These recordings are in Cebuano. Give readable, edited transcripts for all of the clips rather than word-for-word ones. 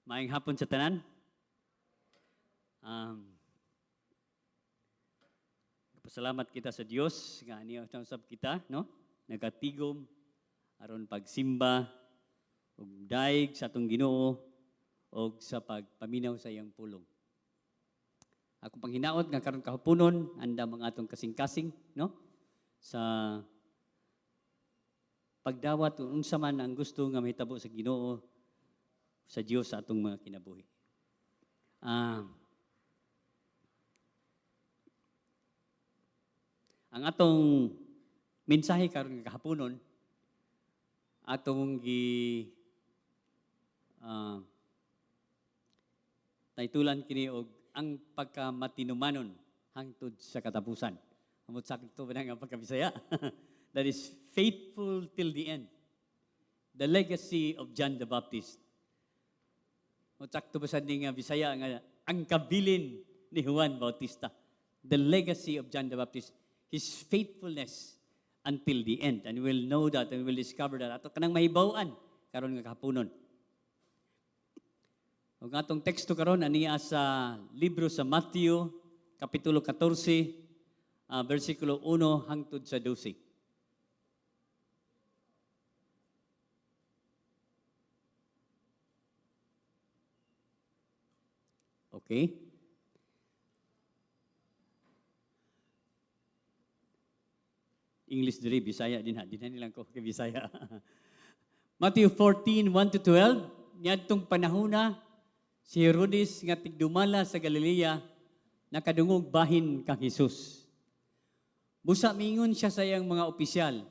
Maayong hapon sa tanan. Pasalamat kita sa Dios nga niya usab kita, no? Nagatigom aron pagsimba ug daig sa atong Ginoo og sa pagpaminaw sa iyang pulong. Ako panghinaot nga karon kahaponon andam ang atong kasing-kasing, no? Sa pagdawat kung unsa man ang gusto nga mahitabo sa Ginoo sa Dios sa atong mga kinabuhi. Ang atong mensahe karon nga kahaponon atong gi taytulan kini og ang pagkamatinumanon hangtod sa katapusan. Amot sakto ba na nga pagkabisaya? That is faithful till the end. The legacy of John the Baptist. Amot sakto ba sad ni nga Bisaya nga ang kabilin ni Juan Bautista. The legacy of John the Baptist. His faithfulness until the end. And we will know that and we will discover that. Ato kanang mahibaw-an karon nga kahaponon. Ug atong teksto karon aniya sa libro sa Matthew kapitulo 14, versikulo 1 hangtod sa 12. Okay? English diri, Bisaya din ha. Dinha nilang ko kay Bisaya. Matthew 14, 1 to 12. Niadtong panahona, si Herodes nga tigdumala sa Galilea, nakadungog bahin kang Hesus. Busa mingon siya sa iyang mga opisyal.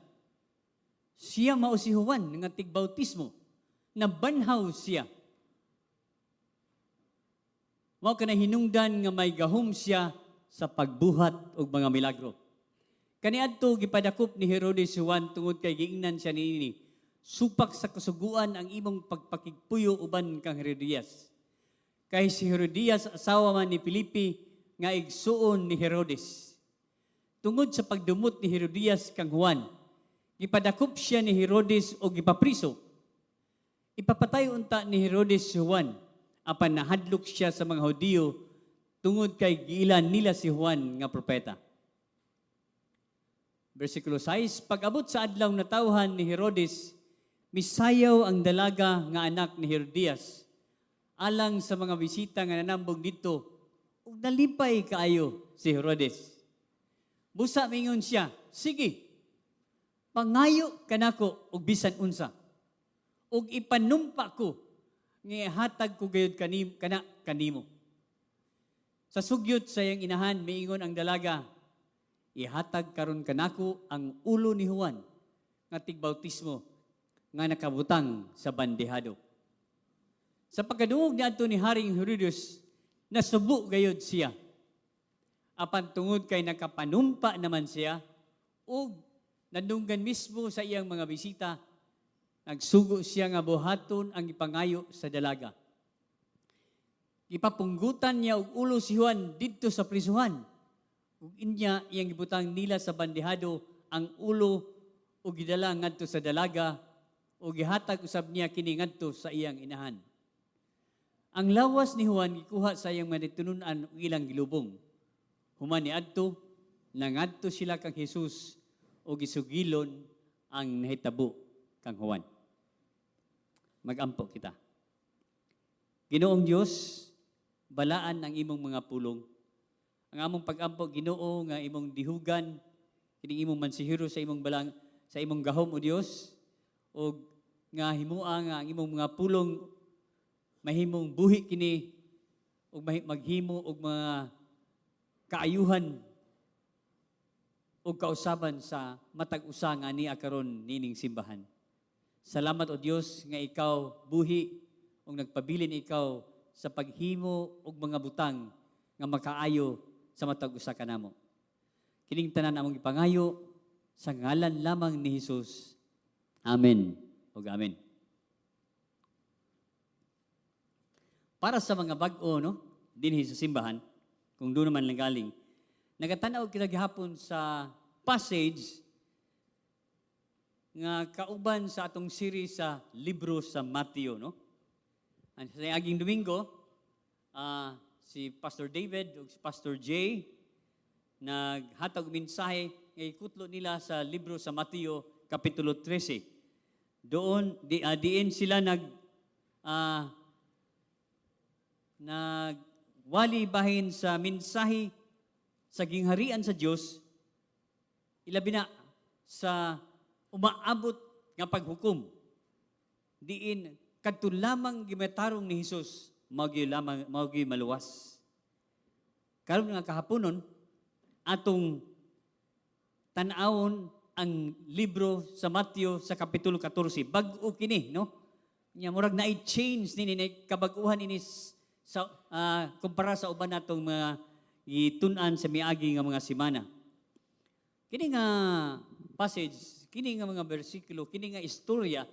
Siya mao si Juan nga tigbautismo. Nabanhaw siya. Mao kana hinungdan nga may gahom siya sa pagbuhat og mga milagro. Kaniadto gipadakop ni Herodes si Juan tungod kay giingnan siya niini, supak sa kasuguan ang imong pagpakigpuyo uban kang Herodias. Kay si Herodias asawa man ni Felipe nga igsuon ni Herodes. Tungod sa pagdumot ni Herodias kang Juan, gipadakop siya ni Herodes og gipapriso. Ipapatay unta ni Herodes si Juan, apan nahadlok siya sa mga Hudiyo tungod kay giilan nila si Juan nga propeta. Versikulo 6, pag-abot sa adlaw na tawhan ni Herodes, misayaw ang dalaga nga anak ni Herodias alang sa mga bisita nga nanambong didto, ug nalipay kaayo si Herodes. Busa mingon siya, sige, pangayo kanako og bisan unsa, ug ipanumpa ko nga ihatag ko gayud kana kanimo. Sa sugyot sa iyang inahan, miingon ang dalaga, ihatag karon kanako ang ulo ni Juan nga tigbautismo nga nakabutang sa bandehado. Sa pagkadungog niadto ni Haring Herodes, nasubo gayud siya. Apan tungod kay nakapanumpa naman siya ug nadunggan mismo sa iyang mga bisita, nagsugo siya nga buhaton ang ipangayo sa dalaga. Ipapunggutan niya og ulo si Juan didto sa prisuhan. Ug inya iyang gibutang nila sa bandehado ang ulo ug gidala ngadto sa dalaga ug gihatag usab niya kini ngadto sa iyang inahan. Ang lawas ni Juan gikuha sa iyang mga tinun-an ug ilang gilubong. Human niadto, nangadto sila kang Hesus ug gisugilon ang nahitabo kang Juan. Magampo kita. Ginoong Dios, balaan ang imong mga pulong. Ang among pag-ampo, Ginoo, nga imong dihugan, kining imong mansihiro sa imong balang, sa imong gahom o Dios, ug nga himua nga ang imong mga pulong mahimong buhi kini ug maghimo og mga kaayuhan ug kausaban sa matag usa nga niya karon nining simbahan. Salamat o Dios nga ikaw buhi ug nagpabilin ikaw sa paghimo og mga butang nga makaayo sa matag usa kanamo. Kining tanan among ipangayo sa ngalan lamang ni Hesus. Amen ug amen. Para sa mga bag-o, no, dinhi sa simbahan, kung doon naman lang galing, nagatanaw kita gihapon sa passage nga kauban sa atong series sa libro sa Matthew, no? Ang sa aging Domingo, si Pastor David ug si Pastor Jay naghatag og mensahe nga ikutlo nila sa libro sa Mateo kapitulo 13. Doon diin sila nagwali bahin sa mensahe sa gingharian sa Dios, ilabi na sa umaabot nga paghukom, diin kadto lamang gimatarong ni Hesus mao lamang mao maluwas. Karon nga kahaponon, atong tan-awon ang libro sa Mateo sa kapitulo 14. Bag-o kini, no? Nya murag na change nini, na kabag-uhan ini sa kumpara sa uban natong mga gitun-an sa miagi nga mga semana. Kini nga passage, kini nga mga bersikulo, kini nga istorya,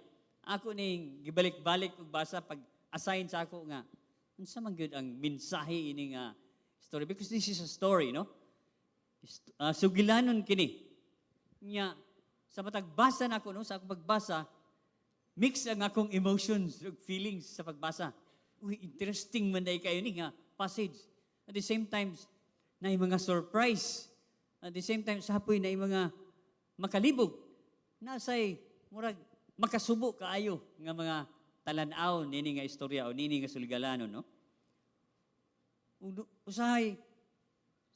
ako ning gibalik-balik og basa pag assign sa ako nga unsa man gyud ang mensahe ini nga story, because this is a story, no? Sugilanon kini. Nya sa matag basa nako, no, sa akong pagbasa, mix ang akong emotions ug feelings sa pagbasa. Uy, interesting man diay kayo ni nga passage. At the same time, na mga surprise. At the same time, sapoy na mga makalibog. Nasay murag makasubo kaayo nga mga talan-aw nini nga istorya o nini nga suligalanon, no? Usahay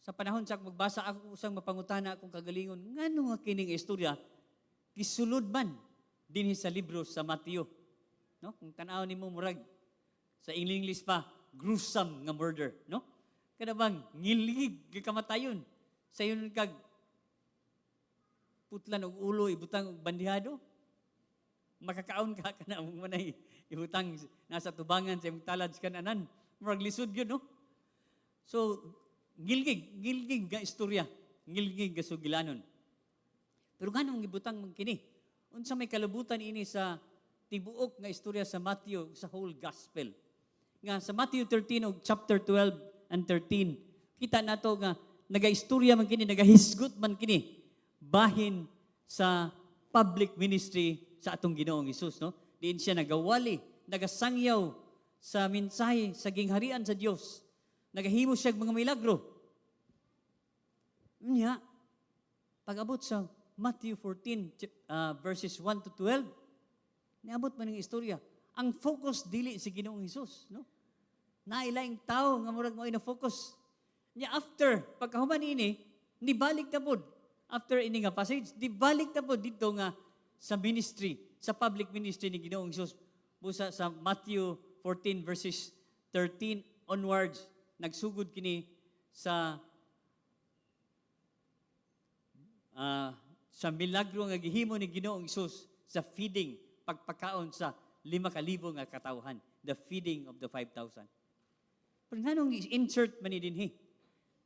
sa panahon sa akong magbasa, ako usang mapangutana akong kagalingon, ngano nga kining istorya gisulod man dinhi sa libro sa Mateo, no? Kung tan-aw nimo, murag sa English pa, gruesome nga murder, no? Kana bang ngilngig kamatayon, sayon kag putlan og ulo, ibutang og bandihado, makakaon ka kana mo manay ibutang nasa tubangan sa imong talad sa kananan. Murag lisod gyud, no? So ngilngig, ngilngig nga istorya, ngilngig nga sugilanon. Pero nganong gibutang man kini? Unsa may kalabutan ini sa tibuok nga istorya sa Matthew, sa whole gospel? Nga sa Matthew 13 og chapter 12 and 13, kita nato nga nagaistorya man kini, nagahisgot man kini bahin sa public ministry sa atong Ginoong Hesus, no? Diin siya nagawali, nagasangyaw sa mensahe sa gingharian sa Dios. Nagahimo siya og mga milagro. Nya, pag-abot sa Matthew 14, verses 1 to 12, niabot man ang istorya. Ang focus dili si Ginoong Hesus, no? Nailaing tao nga murag mo na focus. Nya after pagkahuman ini, nibalik na pod. After ini nga passage, nibalik na pod dito nga sa ministry, sa public ministry ni Ginoong Hesus. Busa sa Matthew 14 verses 13 onwards, nagsugod kini sa milagro nga gihimo ni Ginoong Hesus sa feeding, pagpakaon sa 5,000 nga katawhan, the feeding of the 5,000. Pero nganong insert man ni dinhi?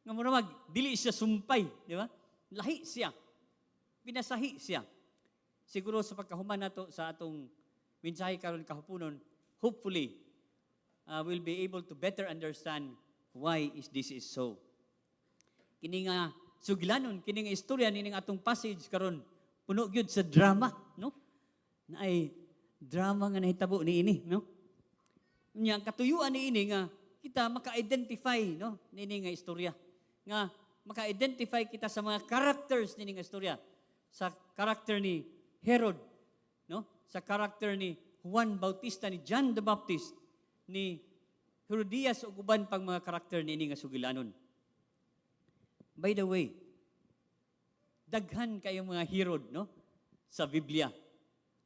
Nga mura mag dili siya sumpay, di ba? Lahi siya. Pinasahi siya. Siguro sa pagkahuman nato sa atong mensahe karon kahaponon, hopefully we'll be able to better understand why is this is so. Kini nga sugilanon, kini nga istorya nining atong passage karon, puno gyud sa drama, no? Naay drama nga nahitabo niini, no? Nya ang katuyuan niini nga kita maka-identify, no, niini nga istorya. Nga maka-identify kita sa mga characters niini nga istorya. Sa character ni Herod, no? Sa character ni Juan Bautista, ni John the Baptist, ni Herodias ug uban pang mga karakter niini nga sugilanon. By the way, daghan kayong mga Herod, no, sa Biblia.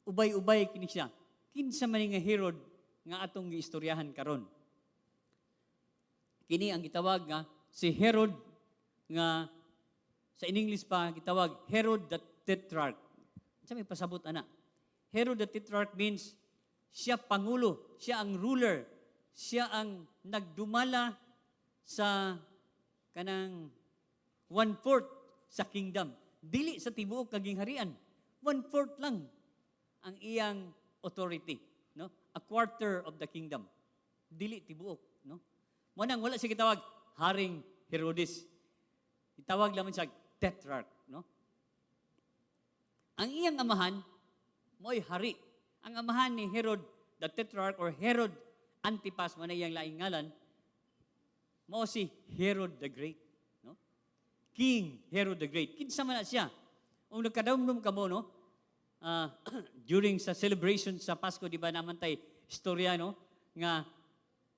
Ubay-ubay kini siya. Kinsa man nga Herod nga atong giistoryahan karon? Kini ang gitawag nga si Herod nga sa in English pa gitawag Herod the Tetrarch. Unsa may pasabot ana? Herod the Tetrarch means siya pangulo, siya ang ruler, siya ang nagdumala sa kanang one-fourth sa kingdom. Dili sa tibuok kagingharian. One-fourth lang ang iyang authority. No? A quarter of the kingdom. Dili tibuok. No? Mo nang wala siya gitawag Haring Herodes. Itawag lamang siya Tetrarch. No? Ang iyang amahan, mo'y hari. Ang amahan ni Herod the Tetrarch or Herod Antipas man iyang laing ngalan, mao si Herod the Great, no? King Herod the Great. Kinsa man na siya? Kung nagkadumdum kamo, no? During sa celebration sa Pasko, di ba naman tay istorya, no? Nga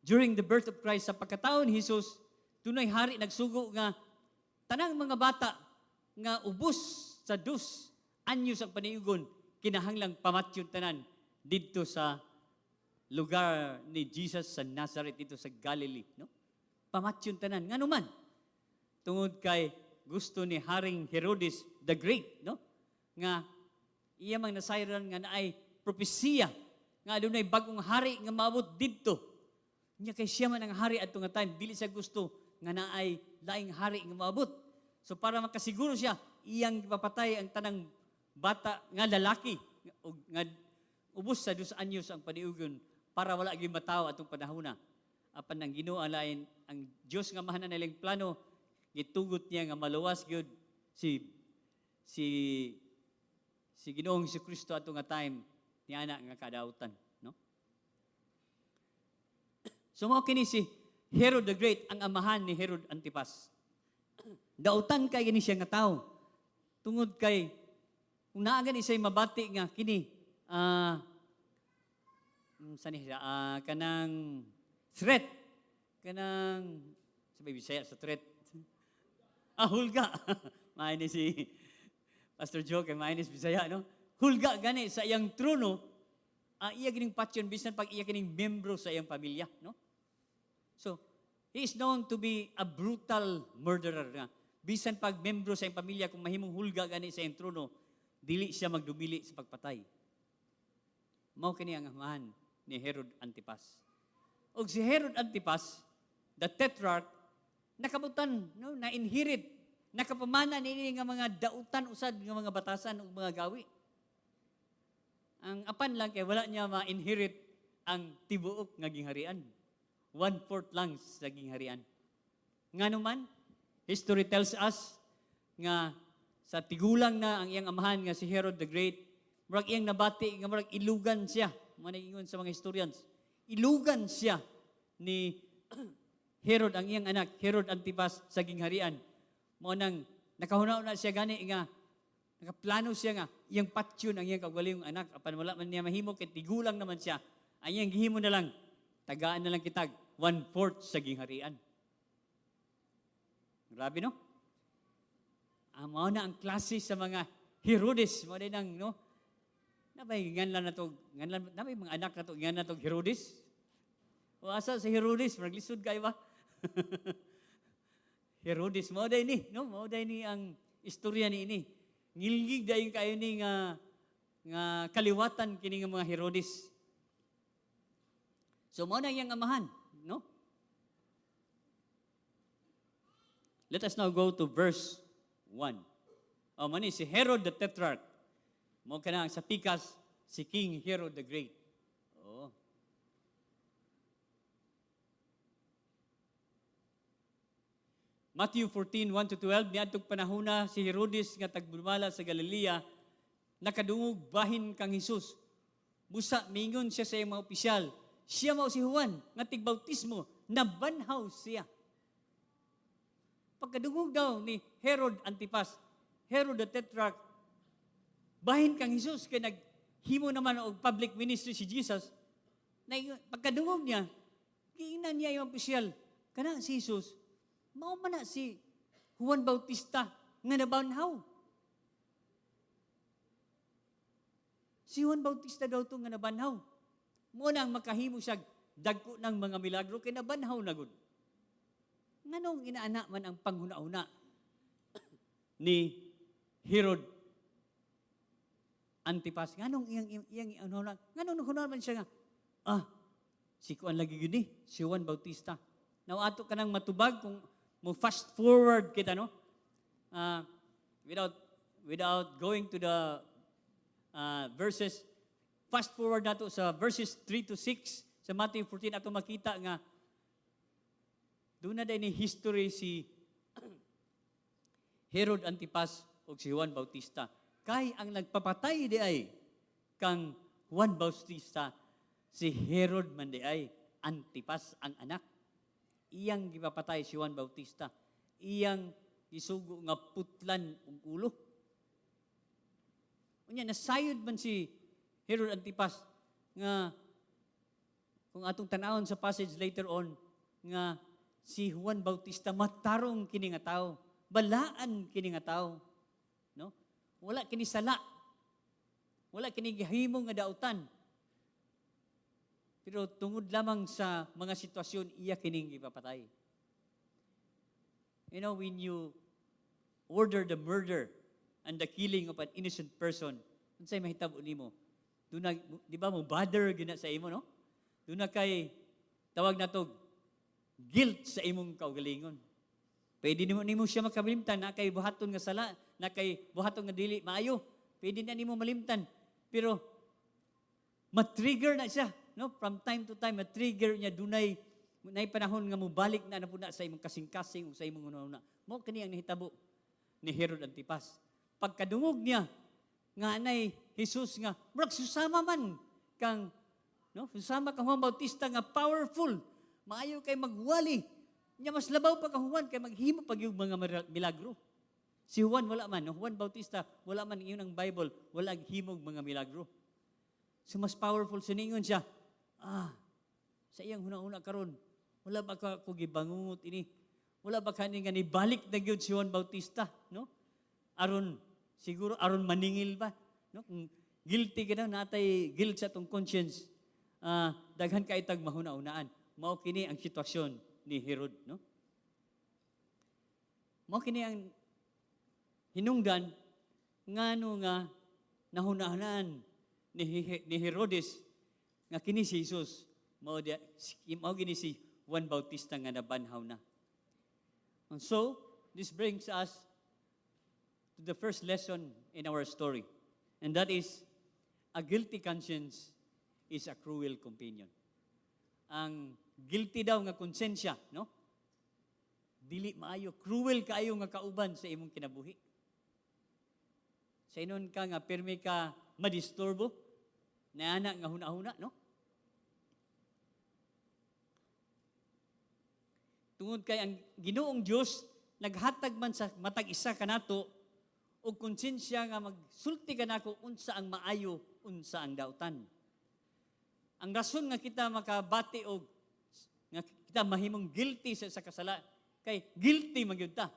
during the birth of Christ, sa pagkatao ni Jesus, dunay hari nagsugo nga tanang mga bata nga ubos sa 2 anyos ang paniugon, kinahanglang pamatyon tanan didto sa lugar ni Jesus sa Nazareth, dito sa Galilee, no? Pamatyon tanan. Ngano man? Tungod kay gusto ni Haring Herodes the Great, no? Nga iya mang nasayran nga naay propesiya nga adunay bagong hari nga maabot didto. Nya kay siya man ang hari adto nga time, dili siya gusto nga naay laing hari nga maabot. So para makasiguro siya, iyang ipapatay ang tanang bata nga lalaki ug nga ubos sa 2 anyos ang paniugon para wala gyud matawo atong panahona. Apan ang Ginoo ang lain, ang Dios nga Amahan nilang plano, gitugot niya nga maluwas gyud si Ginoong Kristo ato nga time niana nga kadautan, no? So mao kini si Herod the Great, ang amahan ni Herod Antipas. Dautan kay kini siya nga tawo. Tungod kay kung naa gani siya'y mabati nga kini sa ni siya kanang threat, kanang sa may Bisaya sa threat, hulga. Maayo ni si Pastor Joe kay maayo ni sa Bisaya, no? Hulga gani sa iyang trono, iya kining patyon bisan pag iya kining membro sa iyang pamilya, no? So he is known to be a brutal murderer nga bisan pag membro sa iyang pamilya, kung mahimong hulga gani sa iyang trono, dili siya magdumili sa pagpatay. Mao kini ang amahan ni Herod Antipas. Og si Herod Antipas, the Tetrarch, nakabutan, no, na inherit, nakapamana niini nga mga dautan usad nga mga batasan ug mga gawi. Ang apan lang kay wala niya ma-inherit ang tibuok nga gingharian. One-fourth lang sa gingharian. Ngano man, history tells us nga sa tigulang na ang iyang amahan nga si Herod the Great, murag iyang nabati nga murag ilugan siya. Mga ingon sa mga historians. Ilugan siya ni Herod, ang iyang anak, Herod Antipas, sa gingharian. Mao nang nakahuna-huna siya gani nga nakaplano siya nga iyang patyon ang iyang kaugalingong anak, apan wala man niya mahimo kay tigulang naman siya. Ang iyang gihimo na lang, tagaan na lang kitag one-fourth sa gingharian. Grabe, no? Mao na ang klase sa mga Herodes, mao din ang, no? Nabay nganlan na to, nganlan nabay mga anak na to, nganlan na to Herodes. O asa sa Herodes, maglisod kayo ba? Herodes mao day ni, no? Mao day ni ang istorya ni ini. Ngilgig dayon kayo ni nga kaliwatan kini nga mga Herodes. So mao na iyang amahan, no? Let us now go to verse 1. O mani si Herod the Tetrarch. Mao kana ang sa pikas si King Herod the Great. Oh. Matthew 14, 1 to 12, niadtong panahona si Herodes nga tagbumala sa Galilea, nakadungog bahin kang Hesus. Busa mingon siya sa iyang mga opisyal, "Siya mao si Juan nga tigbautismo, nabanhaw siya." Pagkadungog daw ni Herod Antipas, Herod the Tetrarch, bahin kang Hesus kay naghimo naman og public ministry si Jesus, na pagkadungog niya, giingnan niya yung opisyal, "Kana si Jesus, mao man na si Juan Bautista nga nabanhaw." Si Juan Bautista daw to nga nabanhaw. Mo na ang makahimo siya dagko ng mga milagro kay nabanhaw na gud. Nganong inaana man ang panghuna-una ni Herod Antipas? Nganong iyang iyang nganong naghuna man siya nga, si kuan lagi gyud ni, si Juan Bautista? Now ato ka nang matubag kung mo fast forward kita, no? Without going to the verses, fast forward nato sa verses 3 to 6 sa Matthew 14, ato makita nga doon na ni history si Herod Antipas ug si Juan Bautista. Kay ang nagpapatay di ay kang Juan Bautista, si Herod man di ay Antipas, ang anak. Iyang gipapatay si Juan Bautista. Iyang gisugo nga putlan og ulo. Unya nasayod man si Herod Antipas nga kung atong tanawon sa passage later on nga si Juan Bautista matarong kini nga tawo, balaan kini nga tawo, no? Wala kini sala. Wala kini gihimo nga dautan. Pero tungod lamang sa mga sitwasyon, iya kining gipapatay. When you order the murder and the killing of an innocent person, unsay mahitabo nimo? Duna, di ba mo bother gyud na sa imo, no? Duna kay tawag nato guilt sa imong kaugalingon. Pwede nimo siya makalimtan na kay buhaton nga sala, na kay buhaton nga dili maayo. Pwede na nimo malimtan. Pero ma-trigger na siya, no? From time to time ma-trigger niya, dunay nay panahon nga mobalik na na pud na sa imong kasing-kasing o sa imong hunahuna. Mao kani ang nahitabo ni Herod Antipas. Pagkadungog niya nga anay Jesus nga murag susama man kang, no, susama kang Juan Bautista nga powerful, maayo kay magwali niya, mas labaw pa kang Juan kay maghimo pag yung mga milagro. Si Juan wala man, no? Juan Bautista wala man, ingon ang Bible, wala himog mga milagro. So mas powerful, siningon siya, sa iyang hunahuna karon, wala ba ka ko gibangungot ini? Wala ba kani nga nibalik na gyud si Juan Bautista, no? Aron siguro aron maningil ba, no? Kung guilty ka na, natay guilt sa atong conscience, daghan kay tag mahuna-unaan. Mao kini ang sitwasyon ni Herod, no? Mao kini ang hinungdan ngano nga nahunahunaan ni Herodes nga kini si Jesus mao gini si Juan Bautista nga nabanhaw na. And so, this brings us to the first lesson in our story. And that is, a guilty conscience is a cruel companion. Ang guilty daw nga konsensya, no? Dili maayo, cruel kaayo nga kauban sa imong kinabuhi. Sa inon ka nga pirmi ka madisturbo, na ana nga huna-huna, no? Tungod kay ang Ginoong Dios naghatag man sa matag isa kanato og konsensya nga magsulti kanako unsa ang maayo, unsa ang dautan. Ang rason nga kita makabati og nga kita mahimong guilty sa kasala kay guilty man gyud ta.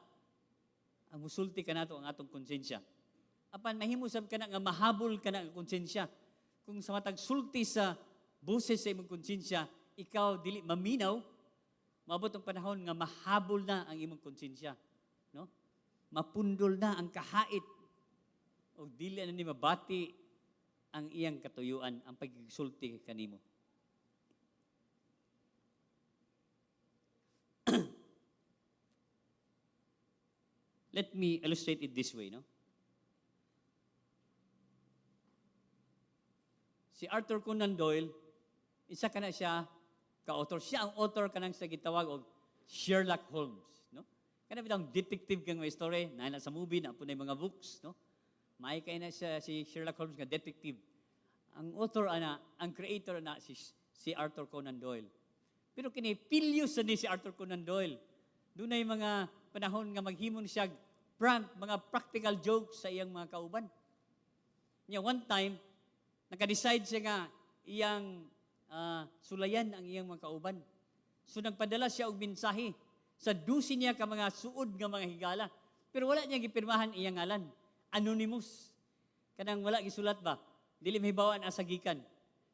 Ang musulti kanato ang atong konsensya. Apan mahimo sab kana nga mahabol kana ang konsensya. Kung sa matag sulti sa boses sa imong konsensya, ikaw dili maminaw, maabot ang panahon nga mahabol na ang imong konsensya, no? Mapundol na ang kahait og dili na ni mabati ang iyang katuyuan, ang pagsulti kanimo. Let me illustrate it this way, no? Si Arthur Conan Doyle, isa ka na siya ka-author. Siya ang author kanang sa gitawag og Sherlock Holmes, no? Kana bitang detective kang may story, naa na sa movie, naa pud na mga books, no? May kay na siya si Sherlock Holmes nga detective. Ang author ana, ang creator ana si Arthur Conan Doyle. Pero kini pilyo sa ni si Arthur Conan Doyle. Dunay mga panahon nga maghimo ni siya prank, mga practical jokes sa iyang mga kauban. Nya one time, naka-decide siya nga iyang sulayan ang iyang mga kauban. So nagpadala siya og mensahe sa dusi niya ka mga suod nga mga higala. Pero wala niya gipirmahan iyang ngalan. Anonymous. Kanang wala gisulat ba? Dili mahibawan asa gikan.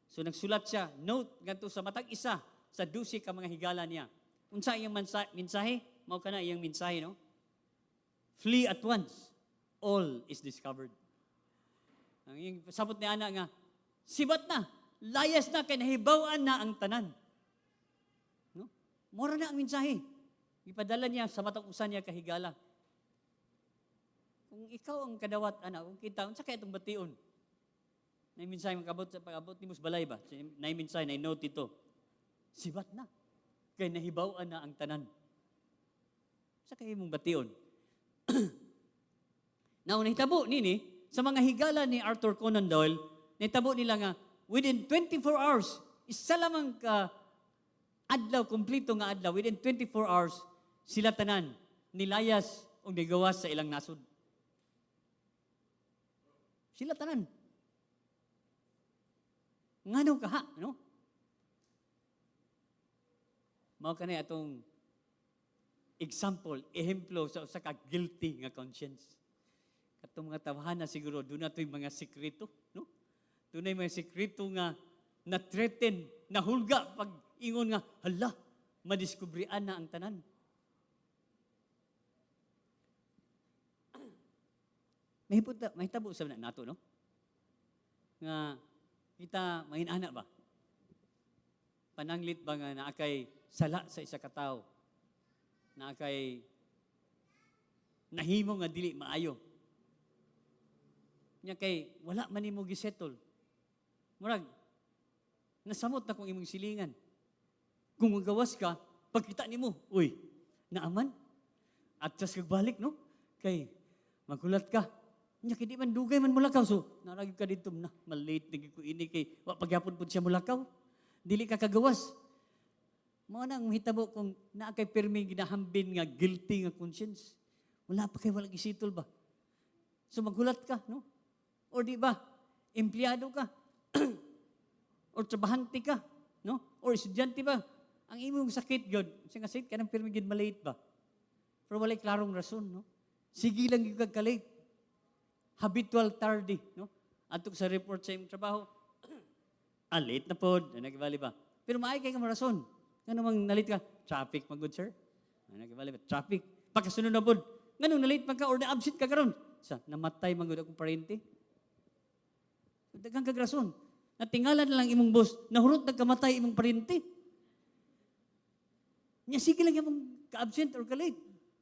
So nagsulat siya, note ngadto sa matag isa sa dusi ka mga higala niya. Unsa iyang mensahe? Mao kana iyang mensahe, no? "Flee at once. All is discovered." Ang iyang sabot ni ana nga, sibat na, layas na, kay nahibaw-an na ang tanan. No? Mora na ang mensahe. Ipadala niya sa matag usa niya kahigala. Kung ikaw ang kadawat, ana, kung kita, unsa kay itong bation? Nay mensahe makabot sa pag-abot nimo sa balay ba? Nay mensahe, nay note ito. Sibat na. Kay nahibaw-an na ang tanan. Sa kay imong bation? Now, nahitabo nini, sa mga higala ni Arthur Conan Doyle, nahitabo nila nga, within 24 hours, isa lamang ka Adlaw, kompleto nga adlaw, within 24 hours, sila tanan nilayas o nigawas sa ilang nasod. Sila tanan. Ngano kaha, no? Mao kani atong example, ehemplo sa usa ka guilty nga conscience. Katong mga tawhana siguro duna to'y mga sekreto, no? Dunay mga sekreto nga na-threaten, nahulga pag ingon nga, hala, madiskubrian na ang tanan. Mahitabo sa nato, no? Nga kita mahinana ba? Pananglit ba nga naa kay sala sa isa ka tawo? Naa kay nahimo nga dili maayo? Nya kay wala man nimo gisettle. Murag nasamot na kung imong silingan. Kung magawas ka, pagkita nimo, uy, naaman. At just balik, no? Kay magulat ka. Nya kay di man dugay man mulakaw. So, naragi ka dito na, malate na gyud ko ini kay wa pagyapon pud siya mulakaw. Dili ka kagawas. Mao nang hitabo kung naa kay pirmi ginahambin nga guilty nga conscience. Wala pa kay wala gisettle ba? So maghulat ka, no? Or di ba, empleyado ka? Or trabahante ka, no? Or estudyante ba? Ang imong sakit gyud, siya nga sakit kanang pirmi gyud malate ba? Pero walay klarong rason, no? Sige lang gyud kag ka-late. Habitual tardy, no? Adto sa report sa imong trabaho, late na pod, nagibali ba? Pero maay kay ka rason. Ngano mang nalit ka? Traffic man good, sir. Nagibali ba? Traffic. Pagkasunod na pod, nganong nalit man ka or na-absent ka karon? Sa namatay man gud akong parente. Daghang kag rason. Natingala na lang imong boss, nahurot nagkamatay imong parente. Nya sige lang imong ka-absent or ka-late.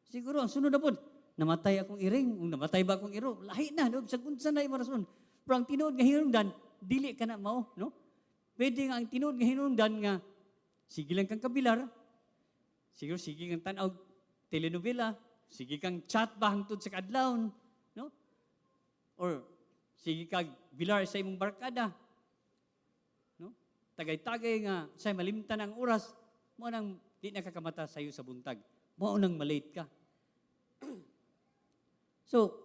Siguro ang sunod na pod, namatay akong iring, ung namatay ba akong iro? Lahi na, no? Sa unsa na imong rason. Pero ang tinuod nga hinungdan, dili ka na mao, no? Pwede nga ang tinuod nga hinungdan nga sige lang kang kabilar, siguro sige kang tan-aw telenovela, sige kang chat ba hangtod sa kadlawon, no? Or sige kag bilar sa imong barkada, no? Tagay-tagay nga say malimtan ang oras, mo nang di nakakamata sayo sa buntag. Mao nang malate ka. So,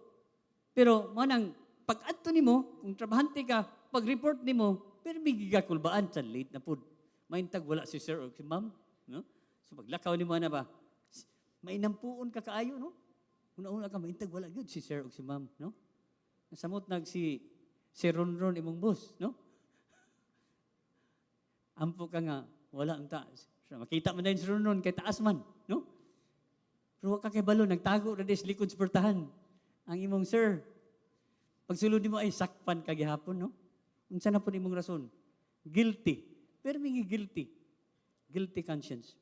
pero mo nang pag-adto nimo, kung trabahante ka, pag-report nimo, pero may gigakulbaan sa late na pud. Maintag wala si sir or si ma'am, no? So paglakaw nimo na ba, mainampuon ka kaayo, no? Una-una ka maintag wala gyud si sir o si ma'am, no? Nasamot nag si Ronron imong boss, no? Ampo ka nga wala ang taas. So, makita man din si Ronron kay taas man, no? Pero wa ka kay balo, nagtago ra sa likod sa portahan. Ang imong sir. Pagsulod nimo ay sakpan ka gihapon, no? Unsa na po imong rason? Guilty. Pero may guilty. Guilty conscience.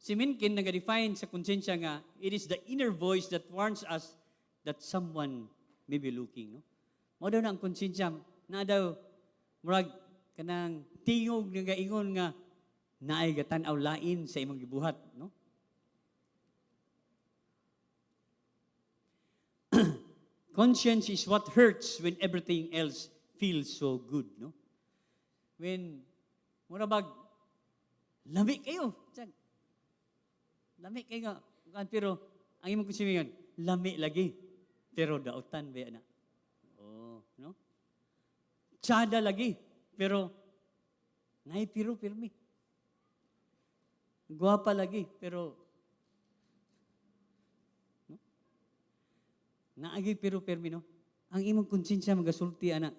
Si Minkin nag-define sa konsensya nga it is the inner voice that warns us that someone may be looking, no? Mao daw na ang konsensya na daw murag kanang tingog nga gaingon nga naay gatan-aw lain sa imong gibuhat, no? Conscience is what hurts when everything else feels so good, no? When mura bag lami kayo, tiyan. Lami kayo nga, pero ang imong konsensya lami lagi. Pero dautan ba na? Oh, no? Tsada lagi, pero naay pero pirmi. Gwapa lagi, pero no? Naagi pero pirmi, no? Ang imong konsensya magasulti ana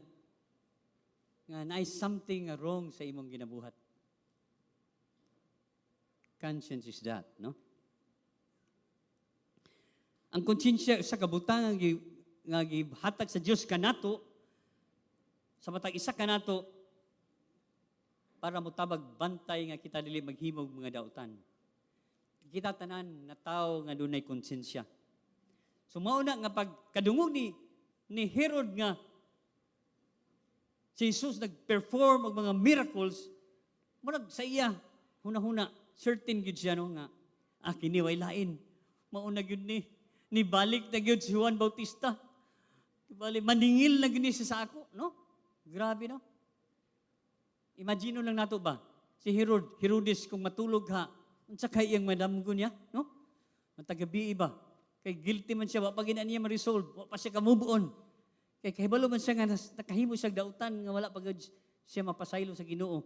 nga naay something wrong sa imong ginabuhat. Conscience is that, no? Ang konsensya sa kabutang nga gihatag sa Dios kanato sa matag isa kanato para motabag bantay nga kita dili maghimog mga dautan. Kita tanan na tawo nga dunay konsensya. So mao na nga pagkadungog ni Herod nga si Jesus nag-perform og mga miracles, murag sa iya huna-huna certain gyud siya, no, nga kini way lain. Mao na gyud ni balik na gyud si Juan Bautista. Bali maningil na gyud ni siya sa ako, no? Grabe, no? Imagine lang nato ba, si Herod, Herodes, kung matulog ha, unsa kay iyang madamgo niya, no? Matagabi ba? Kay guilty man siya, wa pa gina niya ma-resolve, wa pa siya ka-move on. Kay kahibalo man siya nga nakahimo siya dautan nga wala pa gud siya mapasaylo sa Ginoo.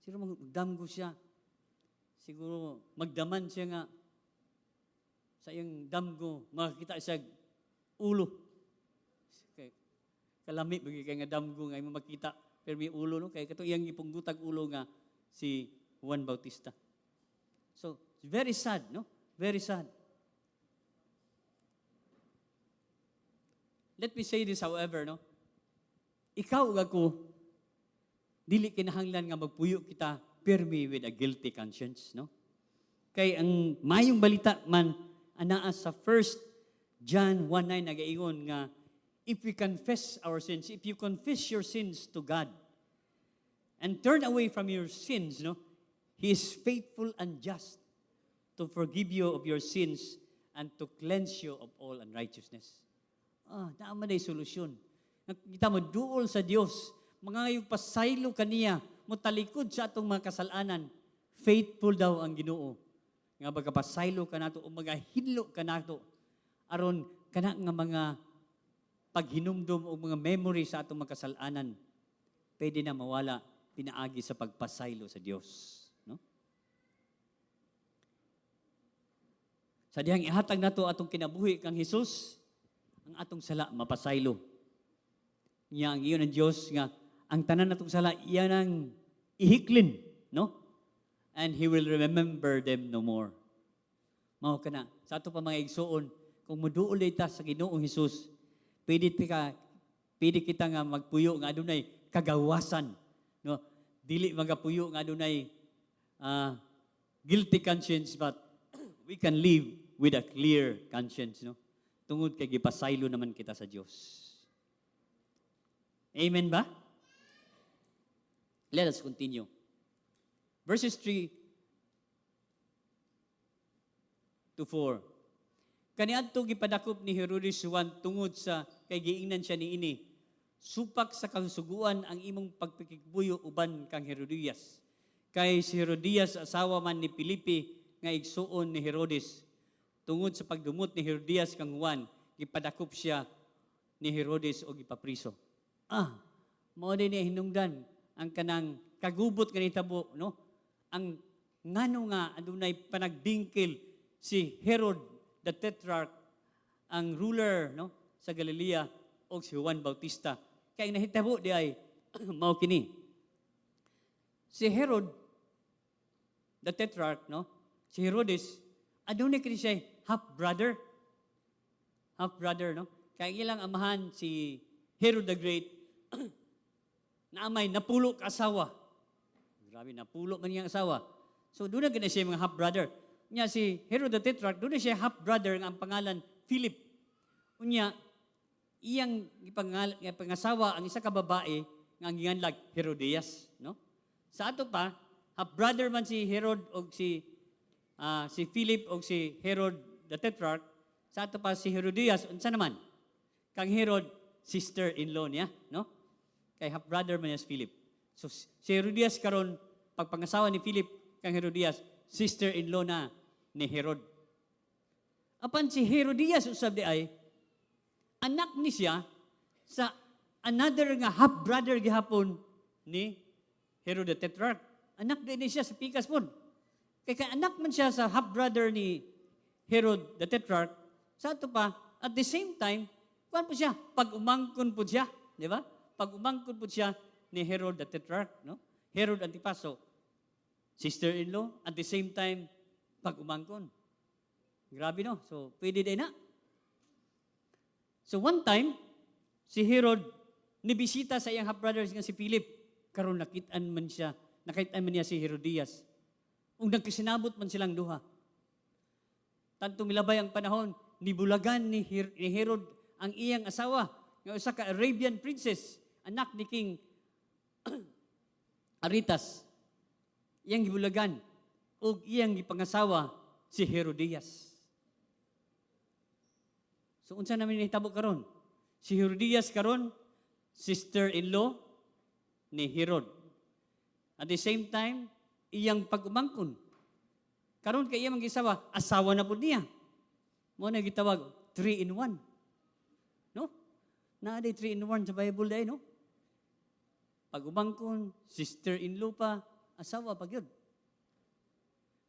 Siguro magdamgo siya. Siguro magdaman siya nga sa iyang damgo makakita siya ulo. Kay kalami bagi kay nga damgo nga imo makita pero may ulo, no, kay kato iyang gipunggutag ulo nga si Juan Bautista. So, it's very sad, no? Very sad. Let me say this, however, no? Ikaw ug ako, dili kinahanglan nga magpuyo kita pirmi with a guilty conscience, no? Kay ang mayong balita man anaa sa 1 John 1:9, nagaingon nga if we confess our sins, if you confess your sins to God and turn away from your sins, no? He is faithful and just to forgive you of your sins and to cleanse you of all unrighteousness. Ah, naa man ay solusyon. Kita mo duol sa Dios, mga yung pasaylo kaniya, mo talikod sa atong mga kasalanan, faithful daw ang Ginoo. Nga magapasaylo kanato o magahinlo kanato aron kana nga mga paghinumdum o mga memory sa atong mga kasalanan pwede na mawala pinaagi sa pagpasaylo sa Dios, no? Sa dihang ihatag nato atong kinabuhi kang Hesus, ang atong sala mapasaylo. Nya ang iyon ng Dios nga ang tanan natong sala iyan ang ihiklin, no? And He will remember them no more. Mao kana sa ato pa, mga igsuon, kung muduol ta sa Ginoong Hesus, pwede kita nga magpuyo nga adunay kagawasan, no? Dili magapuyo nga adunay guilty conscience, but we can live with a clear conscience, no? Tungod kay gipasaylo naman kita sa Dios. Amen ba? Let us continue. Verses 3 to 4. Kaniadto gipadakop ni Herodes si Juan tungod sa kay giingnan siya niini, "Supak sa kasuguan ang imong pagpakigbuyo uban kang Herodias." Kay si Herodias asawa man ni Felipe nga igsuon ni Herodes. Tungod sa pagdumot ni Herodias kang Juan, gipadakop siya ni Herodes og gipapriso. Ah, mao din ni hinungdan ang kanang kagubot nga nitabo, no? Ang ngano nga adunay panagbingkil si Herod the Tetrarch, ang ruler, no, sa Galilea, og si Juan Bautista. Kay ang nahitabo di ay mao kini. Si Herod the Tetrarch, no? Si Herodes, adunay kini siya half brother. Half brother, no? Kay ang ilang amahan, si Herod the Great, naamay napulo ka asawa. Grabe, napulo man niyang asawa. So doon na gina siya mga half brother. Nya si Herod the Tetrarch, doon na siya half brother nga ang pangalan Philip. Unya iyang gipangasawa ang isa ka babae nga ang gianlag Herodias, no? Sa ato pa, half brother man si Herod og si Philip og si Herod the Tetrarch. Sa ato pa si Herodias, unsa naman? Kang Herod, sister-in-law niya, no? Kay half brother man niya si Philip. So si Herodias karon pagpangasawa ni Philip kang Herodias, sister-in-law na ni Herod. Apan si Herodias usab di ay anak ni siya sa another nga half-brother gihapon ni Herod the Tetrarch. Anak din ni siya sa pikas pud. Kay anak man siya sa half-brother ni Herod the Tetrarch, sa ato pa, at the same time, kuan po siya, pag umangkon po siya, di ba? Pag umangkon po siya ni Herod the Tetrarch, no? Herod Antipas, so, sister-in-law, at the same time, pag umangkon. Grabe, no? So, pwede din na. So, one time, si Herod, nibisita sa iyang half-brother nga si Philip. Karon nakit-an man siya, nakit-an man niya si Herodias. Ug nagkasinabot man silang duha. Tanto milabay ang panahon, nibulagan ni Herod ang iyang asawa, nga usa ka Arabian princess, anak ni King Aretas. Iyang gibulagan ug iyang gipangasawa si Herodias. So unsa naman nahitabo karon? Si Herodias karon sister-in-law ni Herod. At the same time, iyang pag-umangkon. Karon kay iya mang gisawa, asawa na pud niya. Mao na gitawag 3 in 1. No? Naa diay 3 in 1 sa Bible diay, no? Pag-umangkon, sister-in-law pa, asawa pa gyud.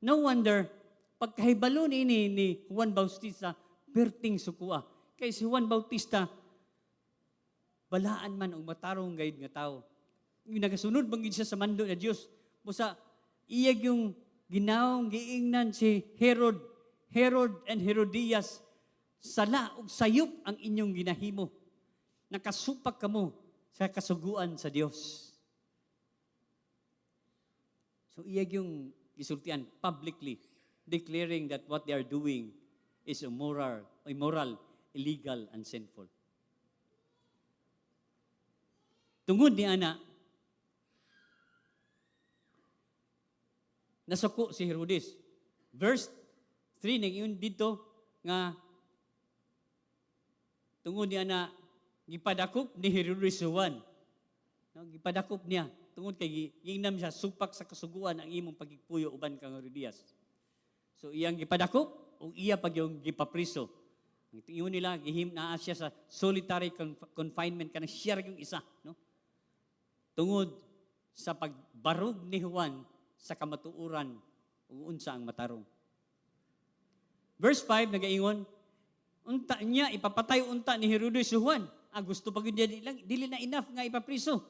No wonder, pagkahibalo ni Juan Bautista, perting sukua. Kay si Juan Bautista, balaan man og matarong gayud nga tao. Yung nagasunod bang siya sa mando na Dios. Busa iya yung ginawong giingnan si Herod, Herod and Herodias, "Sala ug sayop ang inyong ginahimo. Nakasupak kamo sa kasuguan sa Dios." So iya yung gisultian publicly, declaring that what they are doing is immoral, illegal, and sinful. Tungod ni ana, nasuko si Herodes. Verse 3, nag-iyon dito nga tungod ni ana, gipadakop ni Herodes si Juan. No, gipadakop niya tungod kay giingnam siya, "Supak sa kasuguan ang imong pagigpuyo uban kang Herodias." So iyang gipadakop ug iya pag yung gipapriso. Ang ingon nila, gihim naa siya sa solitary confinement, kanang siya ra yung isa, no? Tungod sa pagbarog ni Juan sa kamatuoran ug unsa ang matarong. Verse 5 nagaingon, unta niya ipapatay unta ni Herodes si Juan. Ah, gusto pa gyud niya, dili na enough nga ipapriso.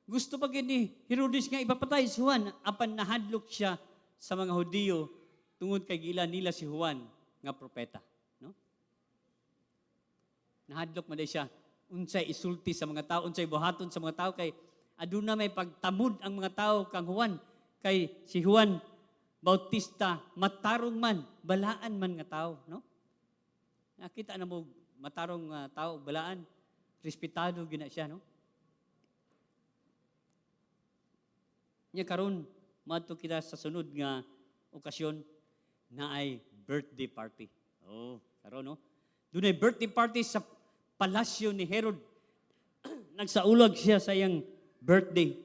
Gusto pa gyud ni Herodes nga ipapatay si Juan, apan nahadlok siya sa mga Hudiyo tungod kay giila nila si Juan nga propeta, no? Nahadlok man siya unsay isulti sa mga tao, unsay buhaton sa mga tao, kay aduna may pagtamod ang mga tao kang Juan, kay si Juan Bautista matarong man, balaan man nga tao, no? Nakita na mo matarong nga tao, balaan, respetado gina siya, no? Nya karon madto kita sa sunod nga okasyon na ay birthday party. Oh, karon, no? Dunay birthday party sa palasyo ni Herod. Nagsaulog siya sa iyang birthday.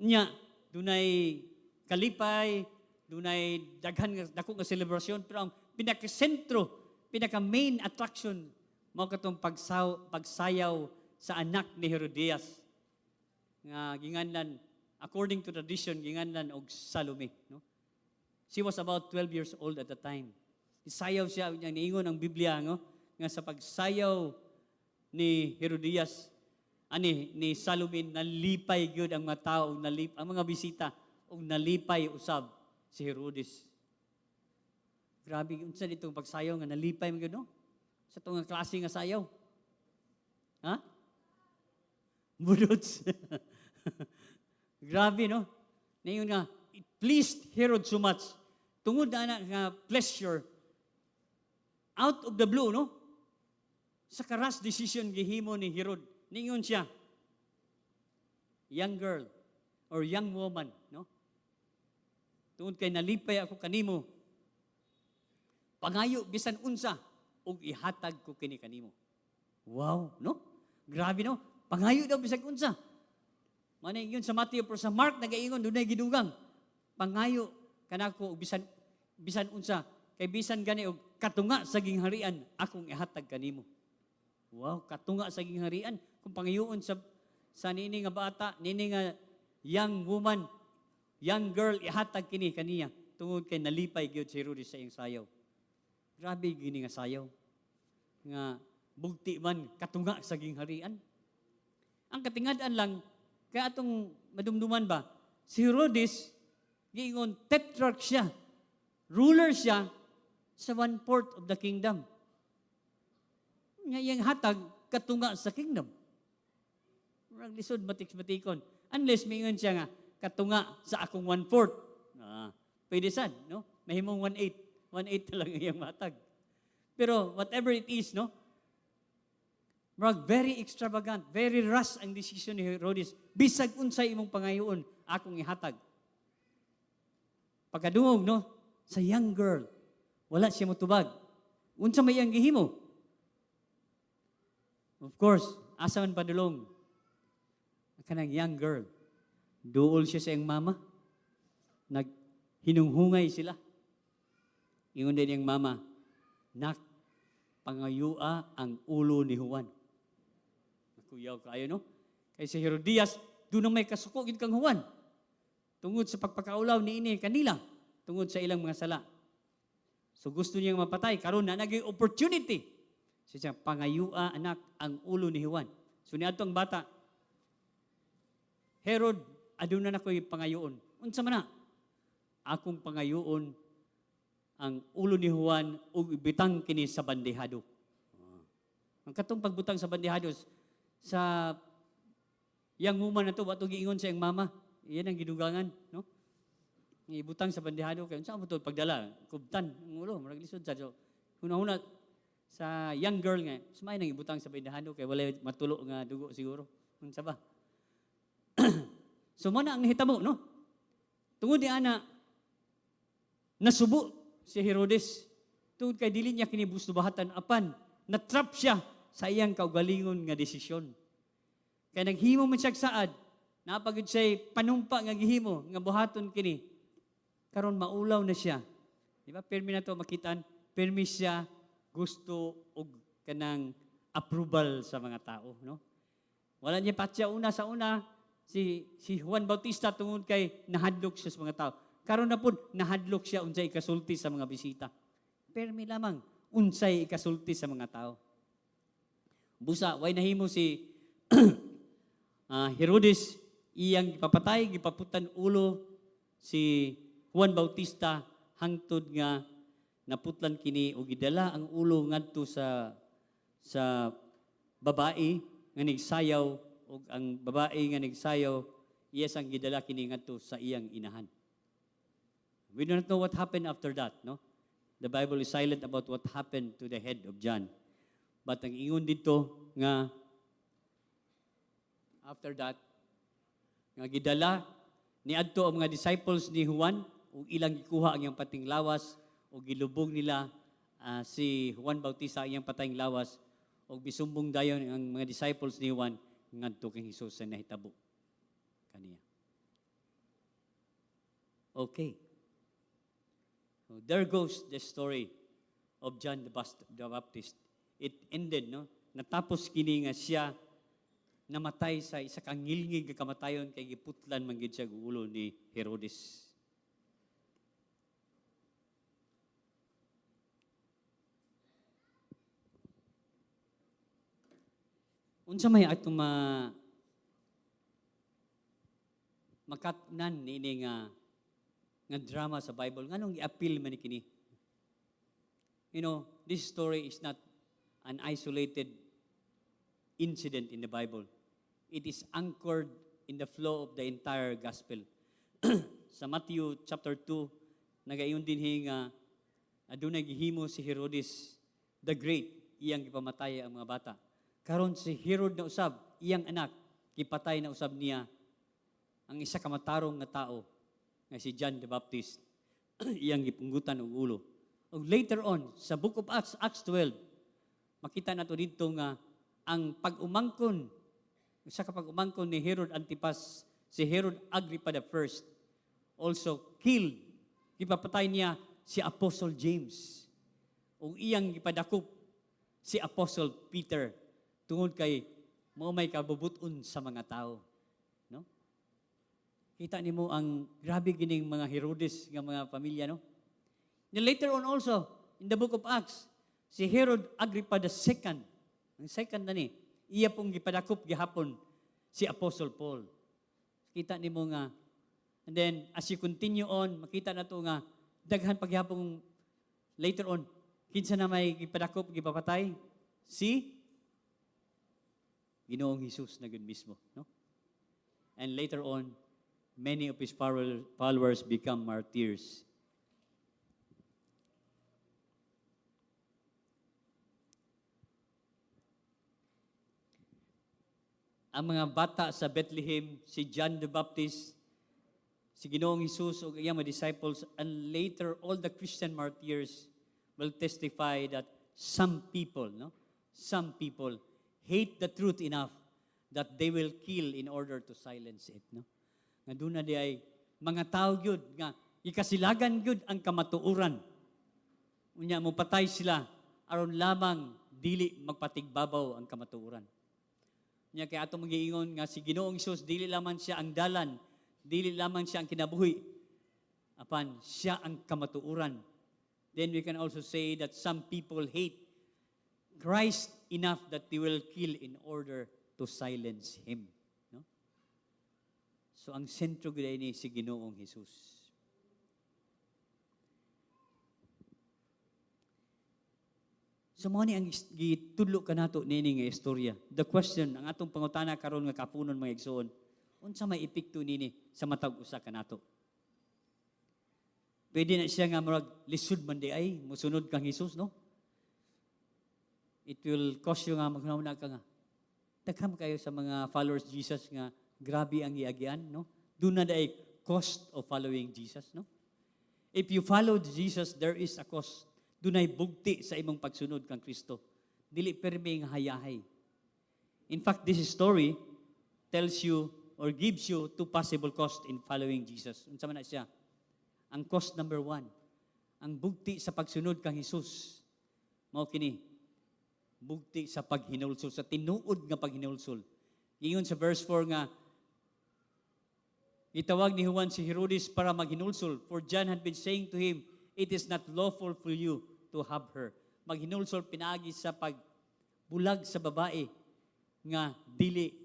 Nya dunay kalipay, dunay daghan nga dako nga selebrasyon, pero ang pinakasentro, pinaka main attraction mao katong pagsayaw sa anak ni Herodias nga ginganlan, according to tradition, ginganlan og Salome, no? She was about 12 years old at the time. Isayaw siya, nya niingon ang Biblia, no, nga sa pagsayaw ni Herodias ani ni Salome, nalipay gyud ang mga tao ug ang mga bisita, ug nalipay usab si Herodes. Grabe, unsa ditong pagsayaw nga nalipay man gyud, no? Sa tong klase nga sayaw. Ha? Budots. Grabe, no? Ngayon nga, it pleased Herod so much. Tungod na nga pleasure, out of the blue, no? Sa ka-rash decision gihimo ni Herod. Ningon siya, "Young girl or young woman, no? Tungod kay nalipay ako kanimo, pangayo bisan unsa ug ihatag ko kini kanimo." Wow, no? Grabe, no? Pangayo daw bisag unsa. Manay yun sa Matthew, pero sa Mark nagaingon dunay gidugang. "Pangayo kanako og bisan unsa, kay bisan gani og katunga sa gingharian akong ihatag kanimo." Wow, katunga sa gingharian. Kung pangayoon sa nini nga bata, nini nga young woman, young girl, ihatag kini kaniya tungod kay nalipay gyud si Herodes sa iyang sayaw. Grabe gini nga sayaw. Nga bugti man katunga sa gingharian. Ang katingad-an lang kay atong madumduman ba, si Herodes giingon tetrarch siya. Ruler siya sa one-fourth of the kingdom. Nga iyang hatag katunga sa kingdom. Murag lisod matik-matikon. Unless mingon siya nga katunga sa akong one-fourth. Ah, pwede sad, no? Mahimong one-eighth. One-eighth lang iyang matag. Pero whatever it is, no? Murag very extravagant, very rash ang decision ni Herodes. "Bisag unsay imong pangayoon, akong ihatag." Pagkadungog, no, sa young girl, wala siya motubag. Unsa may iyang gihimo? Of course, asa man padulong? Ang kanang young girl. Duol siya sa iyang mama. Naghinunghungay sila. Ingon din iyang mama, "Nak, pangayua ang ulo ni Juan." Nakuyaw kaayo, no? Kay si Herodias, duna may kasuko gid kang Juan. Tungod sa pagpakaulaw niini kanila, tungod sa ilang mga sala. So gusto niyang mapatay, karon na naging opportunity. So siya, "Pangayua, anak, ang ulo ni Juan." So niadto ang bata, "Herod, aduna na ko'y pangayoon." "Unsa man na?" "Akong pangayoon ang ulo ni Juan ug ibutang kini sa bandehado." Ang katong pagbutang sa bandehado sa yang woman na to, wa to giingon sa iyang mama. Iyan ang gidugangan, no? Ibutang sa bandehado kay unsa mo to pagdala, kubtan ang ulo, murag lisod sa so huna-huna sa young girl nga, sumay nang ibutang sa bandehado kay walay matulo nga dugo siguro. Unsa ba? So mo na ang nahitabo, no? Tungod ni ana, nasubo si Herodes. Tungod kay dili niya kini gusto buhatan apan natrap siya sa iyang kaugalingon nga desisyon. Kay naghimo man siya saad, napagod siya panumpa nga gihimo nga buhaton kini. Karon maulaw na siya. Di ba? Pirmi na to makitaan, pirmi siya gusto og kanang approval sa mga tao, no? Wala niya patya una sa una si Juan Bautista tungod kay nahadlok siya sa mga tao. Karon na pud nahadlok siya unsay ikasulti sa mga bisita. Pirmi lamang unsay ikasulti sa mga tao. Busa way nahimo si Herodes, iyang gipapatay, gipaputan ulo si Juan Bautista hangtod nga naputlan kini o gidala ang ulo ngadto sa babae nga nigsayaw, ug ang babae nga nigsayaw iya sang gidala kini ngadto sa iyang inahan. We do not know what happened after that, no? The Bible is silent about what happened to the head of John. But ang ingon dito nga after that nga gidala niadto ang mga disciples ni Juan ug ilang gikuha ang iyang pating lawas ug gilubong nila si Juan Bautista, ang iyang patayng lawas, ug bisumbong dayon ang mga disciples ni Juan ngadto kay Jesus sa nahitabo kaniya. Okay. So there goes the story of John the Baptist. It ended, no? Natapos kini nga siya namatay sa isa ka ngilngig nga kamatayon kay giputlan man gid siya og ulo ni Herodes. Unsa may atong makatnan niini nga drama sa Bible? Nganong gi-appeal man ni kini? This story is not an isolated incident in the Bible. It is anchored in the flow of the entire gospel. Sa Matthew chapter 2, nagaingon dinhi nga adunay gihimo si Herodes the Great, iyang gipamatay ang mga bata. Karon si Herod na usab, iyang anak, gipatay na usab niya ang isa ka matarong nga tao nga si John the Baptist, iyang gipunggutan og ulo. Ug later on sa Book of Acts, Acts 12, makita nato didto nga ang pag-umangkon, isa ka pag-umangkon ni Herod Antipas, si Herod Agrippa the First, also killed, gipapatay niya si Apostle James. Ug iyang gipadakop si Apostle Peter tungod kay mao may kabubuton sa mga tao. No? Kita nimo ang grabe gining mga Herodes nga mga pamilya, no? Then later on also, in the Book of Acts, si Herod Agrippa the Second, ang second na ni, iya pong gipadakop gihapon si Apostle Paul. Kita nimo nga, and then as you continue on, makita na to nga, daghan paghapong later on, kinsa na may gipadakop, gipapatay? Si Ginoong Hesus na gud mismo, no? And later on, many of his followers become martyrs. Ang mga bata sa Bethlehem, si John the Baptist, si Ginoong Hesus ug iyang mga disciples, and later all the Christian martyrs will testify that some people, no? Some people hate the truth enough that they will kill in order to silence it, no? Nga duna di ay mga tao gyud nga ikasilagan gyud ang kamatuoran. Unya mo patay sila aron lamang dili magpatigbabaw ang kamatuoran. Unya kay atong magiingon nga si Ginoong Hesus, dili lamang siya ang dalan, dili lamang siya ang kinabuhi, apan siya ang kamatuoran. Then we can also say that some people hate Christ enough that they will kill in order to silence Him. No? So ang sentro gyud ni si Ginoong Hesus. So mao ni ang gitudlo kanato niini nga istorya. The question, ang atong pangutana karon nga kapunon, mga igsoon, unsa may epekto nini sa matag usa kanato? Pwede na siya nga murag lisod man di ay musunod kang Hesus, no? It will cause you nga maghunahuna ka nga daghan kayo sa mga followers Jesus nga grabe ang giagian, no? Duna diay cost of following Jesus, no? If you follow Jesus, there is a cost. Dunay bugti sa imong pagsunod kang Kristo. Dili permi nga hayahay. In fact, this story tells you or gives you two possible cost in following Jesus. Unsa man na siya? Ang cost number one, ang bugti sa pagsunod kang Hesus. Mao kini, bugti sa paghinulsol, sa tinuod nga paghinulsol. Ingon sa verse 4 nga, gitawag ni Juan si Herodes para maghinulsol, for John had been saying to him, "It is not lawful for you to have her." Maghinulsol pinaagi sa pagbulag sa babae nga dili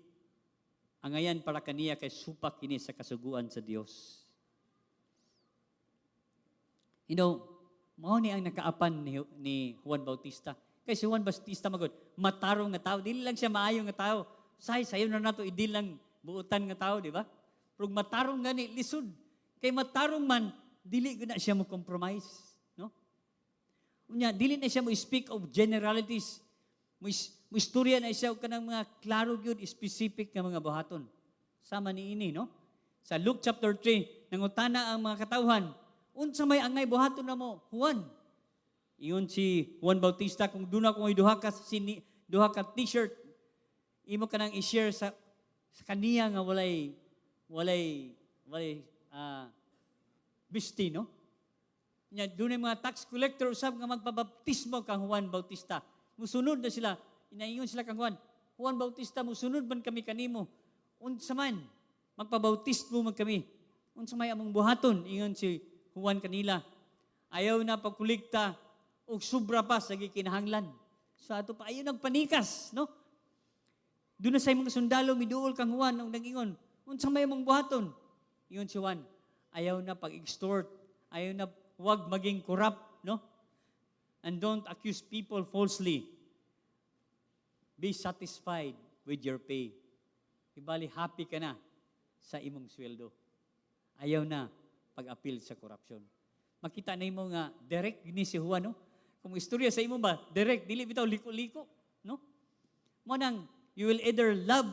angayan para kaniya kay supak kini sa kasuguan sa Dios. Mao ni ang nakaapan ni Juan Bautista. Kay si Juan Bautista magod, matarong nga tao, dili lang siya maayo nga tao. Say, sayo na nato idil lang buutan nga tao, di ba? Pero matarong gani, lisod. Kay matarong man, dili gud na siya mo compromise, no? Unya, dili na siya mo speak of generalities. Mo istorya na siya og kanang mga klaro gyud, specific nga mga buhaton. Sama ni ini, no? Sa Luke chapter 3, nangutana ang mga katawhan, "Unsa may angay buhaton namo, Juan?" Ingon si Juan Bautista, "Kung duna ko duha ka t-shirt, imo ka nang i-share sa kaniya nga walay bisti," no? Nya dunay mga tax collector usab nga magpabaptismo kang Juan Bautista. Musunod na sila, inaingon sila kang Juan, "Juan Bautista, musunod man kami kanimo. Unsa man, magpabautismo man kami. Unsa may among buhaton?" Ingon si Juan kanila, "Ayaw na pagkulikta og sobra pa sa gikinahanglan." Sa ato pa ayaw nagpanikas, no? Duna say mga sundalo miduol kang Juan og nagingon, "Unsa may among buhaton?" Ingon si Juan, "Ayaw na pag-extort, ayaw na, wag maging corrupt, no? And don't accuse people falsely. Be satisfied with your pay." Ibali, happy ka na sa imong sweldo. Ayaw na pag-appeal sa corruption. Makita na imo nga direct ni si Juan, no? Kung istorya sa imo ba, direct, dili bitaw liko-liko, no? Mao nang you will either love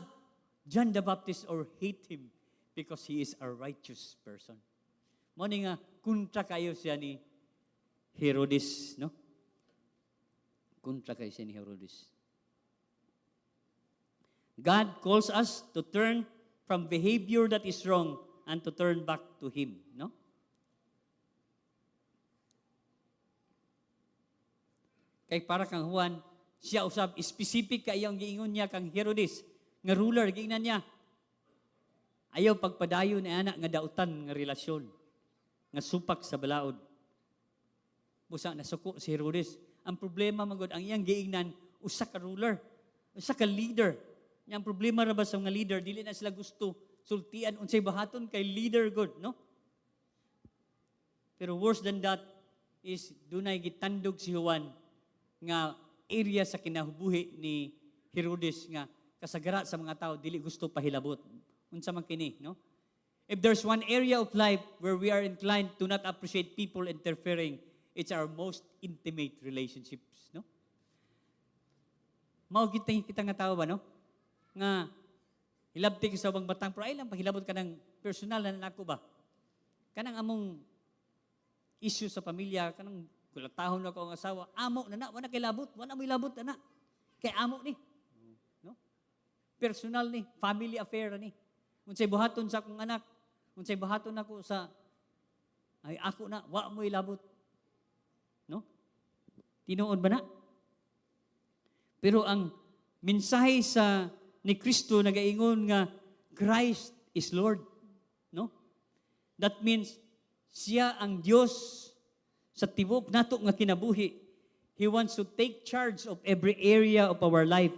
John the Baptist or hate him because he is a righteous person. Mao ni nga kontra kayo siya ni Herodes, no? Kontra kayo siya ni Herodes. God calls us to turn from behavior that is wrong and to turn back to Him, no? Kay para kang Juan, siya usab specific kay ang giingon niya kang Herodes nga ruler, giingnan niya, "Ayaw pagpadayon ni ana nga dautan nga relasyon nga supak sa balaod." Busa nasuko si Herodes. Ang problema magod, ang iyang giingnan usa ka ruler, usa ka leader. Yang problema ra ba sa mga leader, dili na sila gusto sultian unsay bahaton kay leader gud, no? Pero worse than that is dunay gitandog si Juan nga area sa kinabuhi ni Herodes nga kasagara sa mga tao dili gusto pahilabot. Unsa man kini, no? If there's one area of life where we are inclined to not appreciate people interfering, it's our most intimate relationships, no? Mao kita nga tao ba, no? Nga hilabti ka sa ubang batang pero ay lang paghilabot ka ng personal na nako ba? Kanang among issue sa pamilya, kanang kulatahon na ko ang asawa, amo na na, wala kay labot, wala mo ilabot na. Kay amo ni. No? Personal ni, family affair ni. Unsay buhaton sa akong anak, Unsay buhaton nako sa ay ako na, wa mo ilabot. No? Tinuod ba na? Pero ang mensahe sa ni Kristo nagaingon nga Christ is Lord, no? That means siya ang Dios sa tibuok nato nga kinabuhi. He wants to take charge of every area of our life.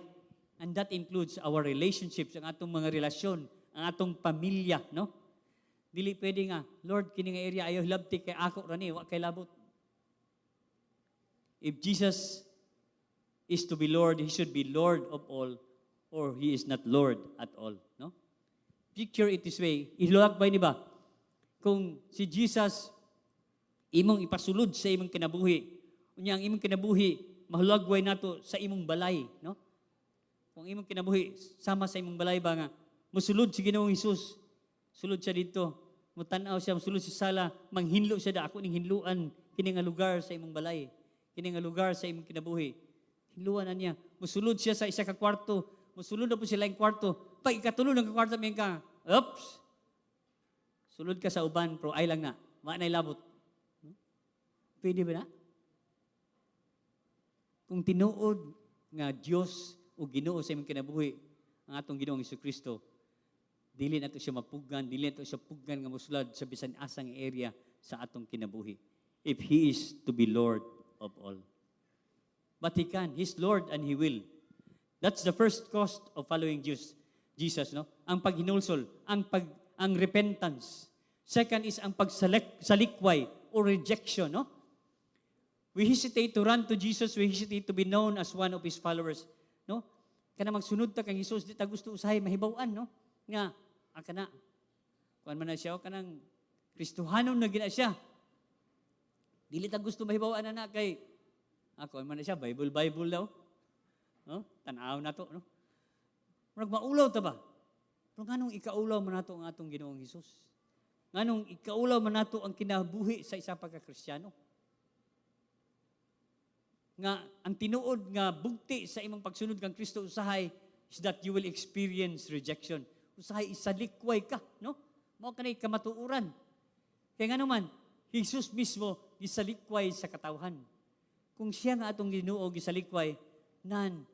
And that includes our relationships, ang atong mga relasyon, ang atong pamilya, no? Dili pwede nga, "Lord, kini nga area ayaw hilabti kay ako ra ni, wa kay labot." If Jesus is to be Lord, He should be Lord of all or He is not Lord at all, no? Picture it this way, ilagway ni ba? Kung si Jesus imong ipasulod sa imong kinabuhi, unya ang imong kinabuhi mahulagway nato sa imong balay, no? Kung imong kinabuhi sama sa imong balay ba nga musulod si Ginoong Hesus, sulod siya dito, mutan-aw siya, musulod sa sala, manghinlo siya da, "Ako ning hinluan kini nga lugar sa imong balay, kini nga lugar sa imong kinabuhi." Hinluan na niya. Musulod siya sa isa ka kwarto, musulod na po sila yung kwarto. Pag ikatulo ng kwarto, may ka, "Oops! Sulod ka sa uban, pero ay lang na. Wa na'y labot." Pwede ba na? Kung tinuod nga Dios o Ginoo sa imong kinabuhi, ang atong Ginoong Kristo, dili nato siya mapugan, dili nato siya pugan nga musulod sa bisan asang area sa atong kinabuhi. If He is to be Lord of all. But He can. He's Lord and He will. That's the first cost of following Jesus, no? Ang paghinulsol, ang repentance. Second is ang pagsalek salikway or rejection, no? We hesitate to run to Jesus, we hesitate to be known as one of His followers, no? Kana magsunod ta kang Jesus, di ta gusto usahay mahibaw-an, no? Nga, ah, kana, kuan man na siya, o kanang Kristohanon na gina siya. Dili ta gusto mahibaw-an na na kay, ah, kuan man na siya, Bible, Bible daw. No? Tan-aw na to, no? Murag maulaw ta ba? Pero nganong ikaulaw man nato ang atong Ginoong Hesus? Nganong ikaulaw man nato ang kinabuhi sa isa pa ka Kristiyano? Nga ang tinuod nga bugti sa imong pagsunod kang Kristo usahay is that you will experience rejection. Usahay isalikway ka, no? Mao kanay kamatuoran. Kay ngano man, Jesus mismo gisalikway sa katawhan. Kung siya nga atong Ginoo gisalikway, nan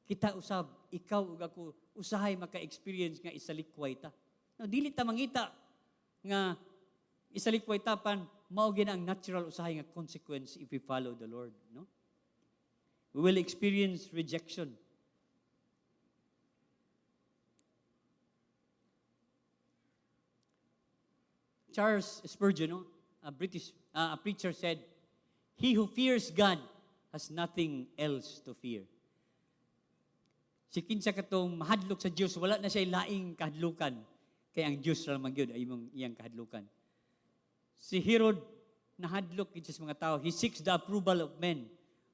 kita usab, ikaw ug ako usahay maka-experience nga isalikway ta. No, dili ta mangita nga isalikway ta pan mao gyud ang natural usahay nga consequence if we follow the Lord, no? We will experience rejection. Charles Spurgeon, no, a British a preacher, said, "He who fears God has nothing else to fear." Si kinsa katong mahadlok sa Dios, wala na siya laing kahadlukan. Kay ang Dios ra man gyud ay imong iyang kahadlukan. Si Herod nahadlok gid siya sa mga tao. He seeks the approval of men.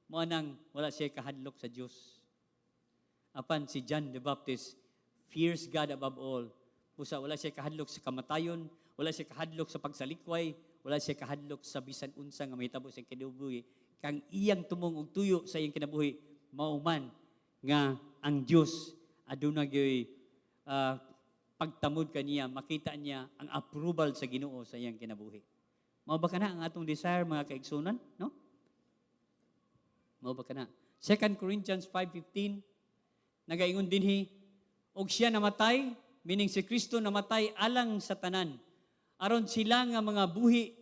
Mao nang wala siya kahadlok sa Dios. Apan si John the Baptist fears God above all. Busa wala siya kahadlok sa kamatayon, wala siya kahadlok sa pagsalikway, wala siya kahadlok sa bisan unsa nga mahitabo sa kinabuhi. Kang iyang tumong og tuyo sa iyang kinabuhi, mao man nga ang Dios aduna gyoy pagtamod kaniya, makita niya ang approval sa Ginoo sa iyang kinabuhi. Mao ba kana ang atong desire, mga kaigsunan, no? Mao ba kana? 2 Corinthians 5:15 nagaingon dinhi, "Og siya namatay," meaning si Kristo namatay alang sa tanan, "aron sila nga mga buhi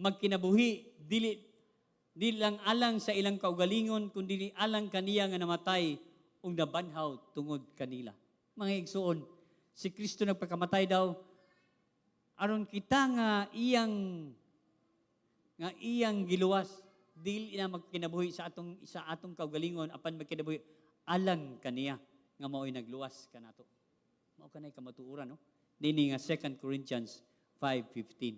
magkinabuhi dili di lang alang sa ilang kaugalingon kundi alang kaniya nga namatay ug nabanhaw tungod kanila." Mga igsuon, si Kristo nagpakamatay daw aron kita nga iyang giluwas dili na magkinabuhi sa atong kaugalingon apan magkinabuhi alang kaniya nga mao'y nagluwas kanato. Mao kanay kamatuoran, no? Dini nga 2 Corinthians 5:15.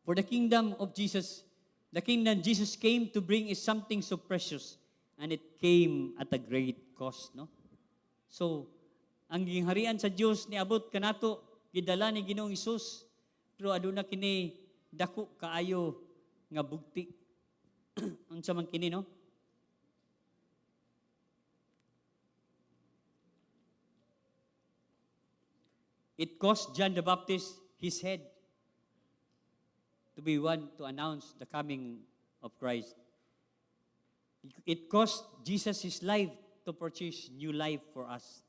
For the kingdom of Jesus, the kingdom Jesus came to bring is something so precious and it came at a great cost, no? So, ang gingharian sa Dios niabot kanato, gidala ni Ginoong Hesus, pero aduna kini dako kaayo nga bugti. Unsa man kini, no? It cost John the Baptist his head to be one to announce the coming of Christ. It cost Jesus his life to purchase new life for us.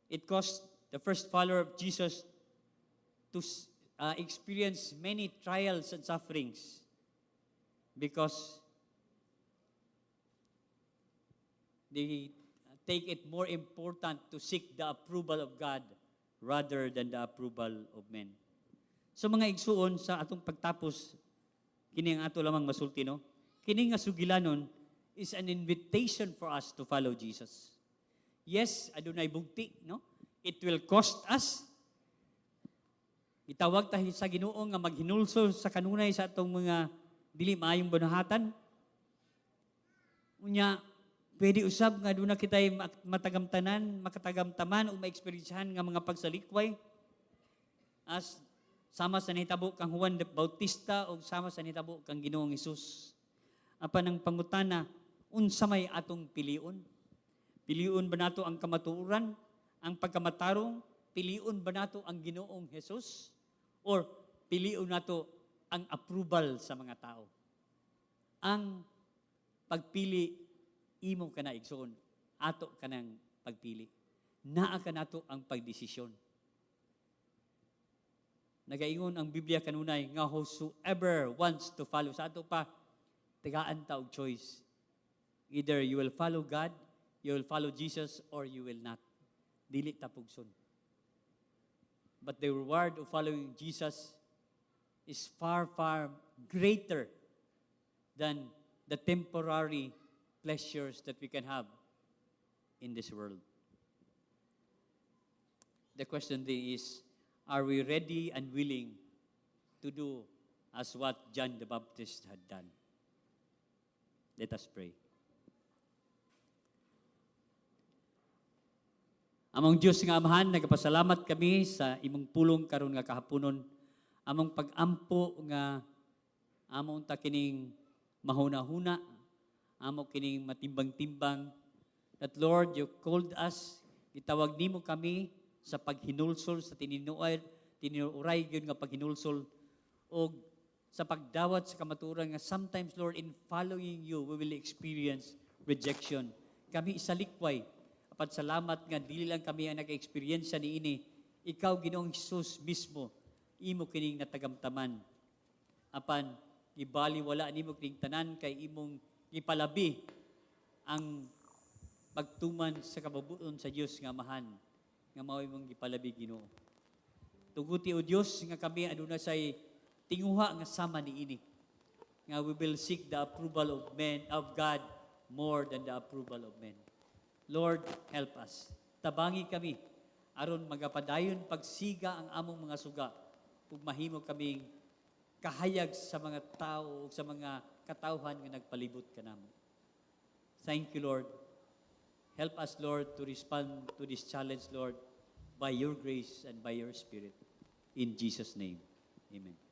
It cost the first follower of Jesus to experience many trials and sufferings because they take it more important to seek the approval of God rather than the approval of men. So, mga igsuon, sa atong pagtapos, kini ang ato lamang masulti, no? Kini nga sugilanon is an invitation for us to follow Jesus. Yes, adunay bugti, no? It will cost us. Gitawag ta sa Ginoo nga maghinulsol sa kanunay sa atong mga dili maayong buhatan. Unya, pwede usab nga aduna kitay matagamtanan, makatagamtaman o maeksperiensyahan nga mga pagsalikway. As sama sa nahitabo kang Juan Bautista o sama sa nahitabo kang Ginoong Hesus. Apan ang pangutana, unsa may atong pilion? Pilion ba nato ang kamatuoran, ang pagkamatarong? Pilion ba nato ang Ginoong Hesus? Or pilion nato ang approval sa mga tao? Ang pagpili, imo ka na, igsoon, ato ka ng pagpili. Naa ka nato ang pagdesisyon. Nagaingon ang Biblia kanunay nga whosoever wants to follow, sa ato pa tagaan ta og choice. Either you will follow God, you will follow Jesus, or you will not. Dili ta pugson. But the reward of following Jesus is far, far greater than the temporary pleasures that we can have in this world. The question then is, are we ready and willing to do as what John the Baptist had done? Let us pray. Among Diyos nga Amahan, nagapasalamat kami sa imong pulong karon nga kahaponon. Among pag-ampo nga amo unta kining mahuna-huna, amo kining matimbang-timbang, that, Lord, you called us, gitawag nimo kami sa paghinulsol sa tinuoray, tinuoray gyud nga paghinulsol og sa pagdawat sa kamatuoran nga sometimes, Lord, in following you, we will experience rejection. Kami isalikway. Apan salamat nga dili lang kami ang naka-experience niini. Ikaw, Ginoong Hesus mismo, imo kining natagamtaman. Apan gibali wala nimo kining tanan kay imong gipalabi ang pagtuman sa kabubuton sa Dios nga Amahan nga mao imong gipalabi, Ginoo. Tuguti, o Dios, nga kami aduna say tinguha nga sama niini nga we will seek the approval of men, of God, more than the approval of men. Lord, help us. Tabangi kami aron magapadayon pagsiga ang among mga suga ug mahimo kaming kahayag sa mga tao ug sa mga katawhan nga nagpalibot kanamo. Thank you, Lord. Help us, Lord, to respond to this challenge, Lord, by your grace and by your Spirit. In Jesus' name, amen.